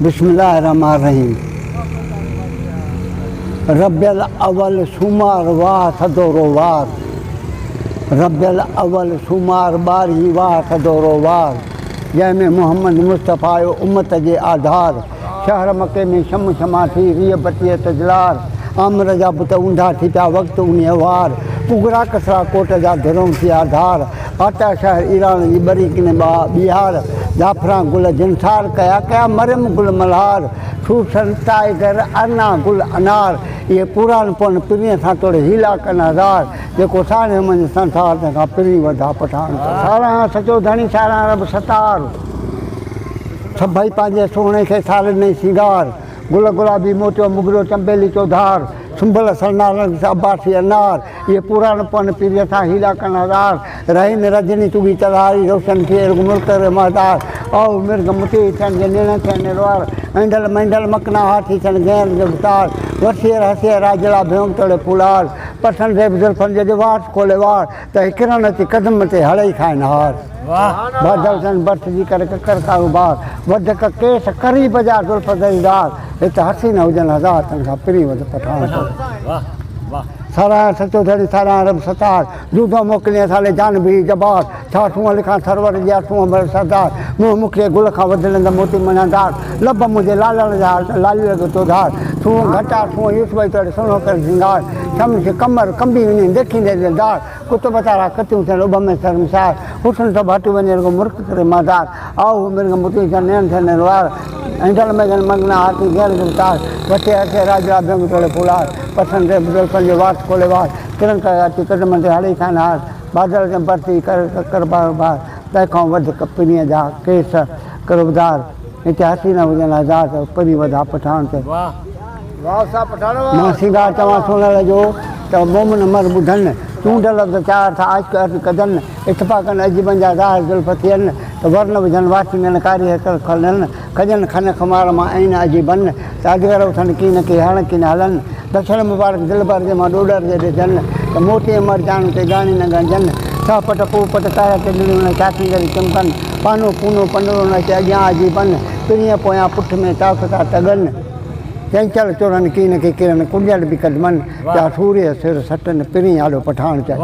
بسم الله الرحمٰن الرحيم ربيع الاول سومار واهه ٿڌورو وار ربيع الاول سومار ٻارهين واهه ٿڌورو وار جنهن ۾ محمد مصطفيٰ آيو امت جي آڌار شهر مڪي ۾ شم شمع ٿي ريء بتيء تجلار آمر جا بت اونڌا ٿي پيا وقت انهيء وار ڪگرا ڪسرا ڪوٽ جا ڌرئون ٿي آڌار آتا شهر ايران جي ٻري ڪنهن ٻيهار، جعفران گل جنسار ڪيا ڪيا مريم گل ملهار، سوسن ٽائيگر ارنا گل انار، اهي پوران پون پرينء سان توڙي حيلا ڪن هزار، جيڪو ساڻيهه منجهه سنسار تنهن کان پرين وڌا پٺاڻ ڪر. ساراهان سچو ڌڻي ساراهان رب ستار، سڀئي پنهنجي سهڻي کي سارين نئين سينگار. گل گلابي موتيو مگريو چنبيلي چوڌار، سنبل سرنا رنگ عباسي انار، اهي پورا نه پون پيريء سان حيلا ڪن هزار، رهين رجني تڳي تلهاري روشن ٿئي رڳ ملڪ ري مهدار، آهو مرگ مطيع ٿين جي نيڻن ٿين نروار، اينڍل مينڍل مڪنا هاٿي ٿين غير گرفتار، وسير هسير راجڙا ڀيونگ توڙي ڦولار، پسن زيب زلفن جي وار کولي وار، ته هڪرن اچي قدم تي هڙئي کائن هار. بادل سن برٿ جي ڪري ڪڪر ڪاروبار، وڌڪ ڪيس قريب جا زلف زريدار، هت حسين هجن هزار تن کان پرين وڌ پٺاڻ ڪر. ساراهيان سچو ڌڻي ساراهيان رب ستار، دودو موڪلين اسان لئي جان به جبار، ڇا سونهن لکان سرور جي آ سونهن ڀر سردار، منهن مکڙي گل کان وڌ لند موتي مڻيادار، لب منهنجي لالڻ جا لالي لڳو چوڌار، سونهن گهٽا سونهن يوسف جي توڙي سهڻو ڪري سينگار، شمس قمر ڪنبي وڃين ديکيندي دلدار، قطب تارا ڪتيون ٿين اڀ ۾ شرمسار، حسن سڀ هٽي وڃي رڳو مرڪ ڪري مهدار، آهو هو مرگ متي ٿين نيڻ ٿين نروار، ايندڙ ميگهن مگنا هاٿي غير گرفتار، وٺي هٿي راجڙا ڀينگ توڙي ڦولار، پسن ريب زلفن جي وات کولي وار، ڪرن ڪري اچي قدمن تي هڙئي کائن هار، بادل جن برسي ڪري ڪڪر بار بار، تنهن کان وڌ پرينء جا ڪيس قربدار، هتي حسينه هجن هزار ته پرين وڌا پٺاڻ تي. مان سينگار چوان سونهل جو، ته مومن مر ٻڌن، چونڊ لفظ چار ٿا عاشق عرض ڪجن، اتفاقن عجيبن جا ظاهر زلف ٿين، ته ور نه وجهن واسي مين ڪاري هيڪر کلن، کڄن کن خمار مان عين عجيبن، ته اجگر اٿن ڪين ڪي هڻ ڪين هلن، دڇڻ مبارڪ دلبر جي مان ڏوڏر جي ڏجن، ته موتي ۽ مرجان اتي ڳاڻي نه ڳڻجن، سهه پٽ پوء پٽ ڪارا ٽنڊڙيون نه چاڪيندڙ چمڪن، پانو پونو پنڊڙو نه اچي اڳيان عجيبن، پرينء پويان پٺ ۾ تاس ٿا تڳن. چنچل چورن ڪين ڪي ڪرن، ڪنجل به قدمن، پيا سورهيه سر سٽن، پرين آڏو پٺاڻ چئي.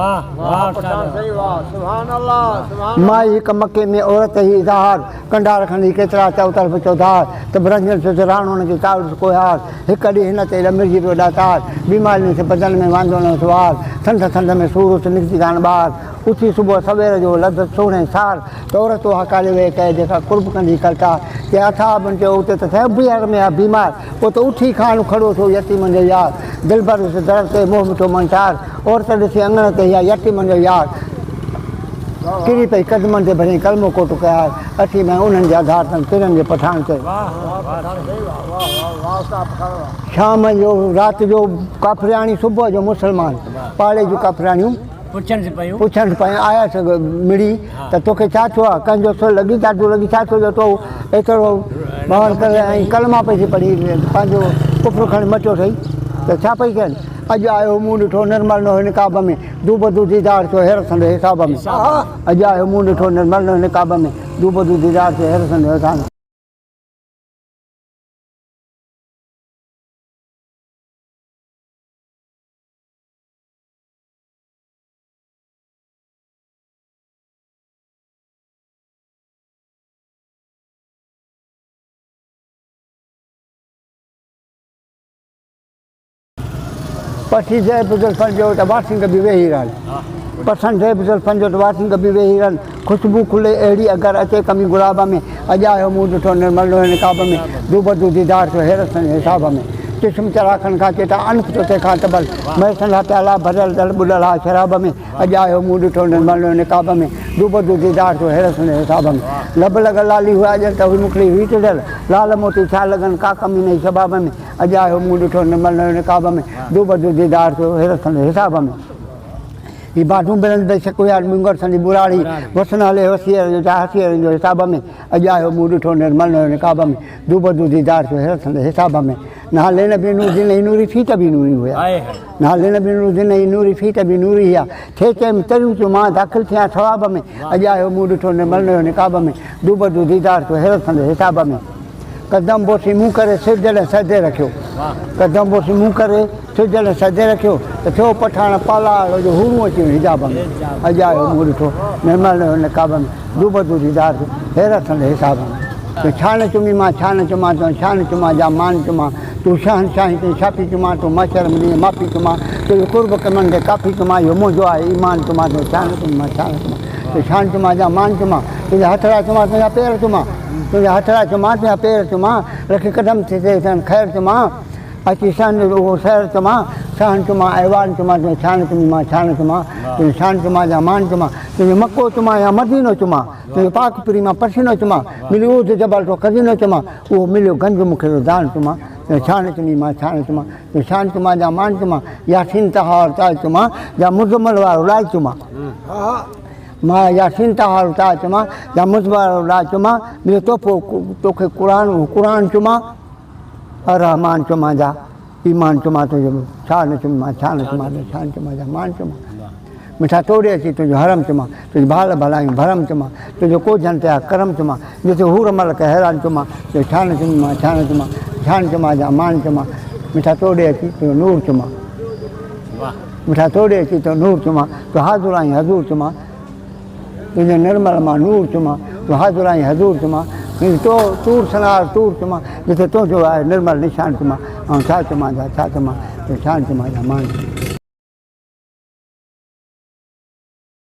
مائي هڪ مڪي ۾ عورت هي اظهار، ڪنڊا رکندي ڪيترا چؤطرف چوڌار، ته به رنجن سوچ راڻو نه ڪي ڪاوڙس ڪوهيار، هڪ ڏينهن هن تي ڏمرجي پيو ڏاتار، بيمارين سي بدن ۾ واندو نه هوس وار، ٿنڌ ٿنڌ ۾ سور هوس نڪتي ڪانه ٻاهر، اٿي صبح سوير جو لڌس سهڻي سار، ته عورت اها ڪالي ويهي ڪئي جيڪا قرب ڪندي ڪلٽار، چي اصحابن چيو اتي ته سڀ بيهر ۾ آ بيمار، پوء ته اٿي کان کڙو ٿيو يتيمن جو يار، دلبر ڏس در تي منهن مٺو منٺار، عورت ڏسي اڱڻ تي اها يتيمن جو يار، ڪري پئي قدمن تي ڀريائين ڪلمو ڪوٽ ڪيار، اٿي مئي انهن جي آڌار تن پرن جي پٺاڻ چئي. شام جو رات جو ڪافرياڻي صبح جو مسلمان پاڙي جون ڪافرياڻيون پڇنس پيون. پڇنس پيون آيس مڙي ته توکي ڇا ٿيو آهي؟ ڪنهن جو سر لڳي ڏاڍو لڳي ڇا ٿيو جو تو ايترو ڀؤر ڪري ۽ ڪلما پئي ٿي پڙهي پنهنجو ڪفر کڻي مٽيو اٿئي ته ڇا پئي ڪين؟ اڄ آيو مون ڏٺو نرمل نوح نقاب ۾ دوبدو ديدار ٿيو حيرت سندي حساب ۾. اڄ آيو مون ڏٺو نرمل نوح نقاب ۾ دوبدو ديدار ٿيو حيرت سندي حساب ۾. پسي زيب زلفن جو ته واسينگ به ويهي رهن. پسن زيب زلفن جو ته واسينگ به ويهي رهن. خوشبو کلي اهڙي اگر اچي ڪمي گلاب ۾. اڄ آيو مون ڏٺو نرمل نوح نقاب ۾. دوبدو ديدار ٿيو حيرت سندي حساب ۾. چشم چراخن کان چيٽا انف تو تنهن کان تبل. مئي سنڍا پيالا ڀريل دل ٻڏل ها شراب ۾. اڄ آيو مون ڏٺو نرمل نوح نقاب ۾. دوبدو ديدار ٿيو حيرت سندي حساب ۾. لب لڳل لالي هئا ڄڻ ته هئي مکڙي هئي ٽڙيل. لال موتي ڇا لڳن ڪا ڪمي نه هئي شباب ۾. اڄ آيو مون ڏٺو نرمل نيو نقاب ۾، دوبدو ديدار ٿيو حيرت سندي حساب ۾. هي باٺون بلند بيشڪ هيا ڏونگر سندي ٻراڙي، وسن هلي وسيئر جو چا هسيئرن جو حساب ۾. اڄ آيو مون ڏٺو نرمل نيو نقاب ۾، دوبدو ديدار ٿيو حيرت سندي حساب ۾. نهال نبي نور دين هي نوري فيت به نوري هيا. نهال نبي نور دين هي نوري فيت به نوري هيا. ٿي چيم تريون ٿيون مان داخل ٿيان ثواب ۾. اڄ آيو مون ڏٺو نرمل نيو نقاب ۾، دوبدو ديدار ٿيو حيرت سندي حساب ۾. قدم بوسي مون ڪري سر جڏهن سجدي رکيو. قدم بوسي مون ڪري سر جڏهن سجدي رکيو ته ٿيو پٺاڻ پالاڙ جو حورون اچي ويون حجاب ۾. اڄ آيو مون ڏٺو نرمل نقاب ۾ دوبدو ديدار ٿيو حيرت سندي حساب ۾. تون ڇا نه چمي مان ڇا نه چمان تون ڇا نه چمان جا مان چمان تون شهنشاهي تون شافي چمان تون محشر ۾ ڏينهن معافي چمان تنهنجو قرب ڪمن کي ڪافي چمان اهو منهنجو آهي ايمان چمان تون ڇا نه چمي مان ڇا نه چمان تون ڇا نه چمان جا مان چمان تنهنجا هٿڙا چمان تنهنجا پير چمان تنهنجا هٿڙا چمان تنهنجا پير چمان رکي قدم ٿي ٿين خير چمان اچي سهن اهو سير چمان سهن چمان ايوان چمان تنهنجو ڇا نه چمي مان ڇا نه چمان تنهنجو ڇا نه چمان جا مان چمان تنهنجو مڪو چمان يا مدينو چمان تنهنجو پاڪ پرين مان پسينو چمان ملي اوڌ جبل تو خزينو چمان اهو مليو گنج مون کي دان چمان تنهنجو ڇا نه چمي مان ڇا نه چمان تنهنجو ڇا نه چمان جا مان چمان ياسين طه وارو تاج چمان جا مزمل وارو لاج چمان مان ياسين طه وارو تاج چمان جا مزمل وارو لاج چمان مليو تحفو توکي قرآن قرآن چمان الرحمان چمان جا ايمان چمان تنهنجو ڇا نه چمان ڇا نه چمان ڇا نه چمان جا مان چمان مٺا توڙي اچي تنهنجو حرم چمان تنهنجي ڀال ڀلايون ڀرم چمان تنهنجو ڪوجهن تي آ ڪرم چمان جتي حور ملڪ حيران چمان تنهنجو ڇا نه چمان ڇا نه چمان ڇا نه چمان جا مان چمان مٺا توڙي اچي تنهنجو نور چمان مٺا توڙي اچي تنهنجو نور چمان تون حاضر آهين حضور چمان تنهنجي نرمل مان نور چمان تون حاضر آهين حضور چمان تنهنجي تو طور سنار طور چمان جتي تنهنجو آهي نرمل نشان چمان آئون ڇا چمان جا ڇا چمان تنهنجو ڇا نه چمان جا مان چمان.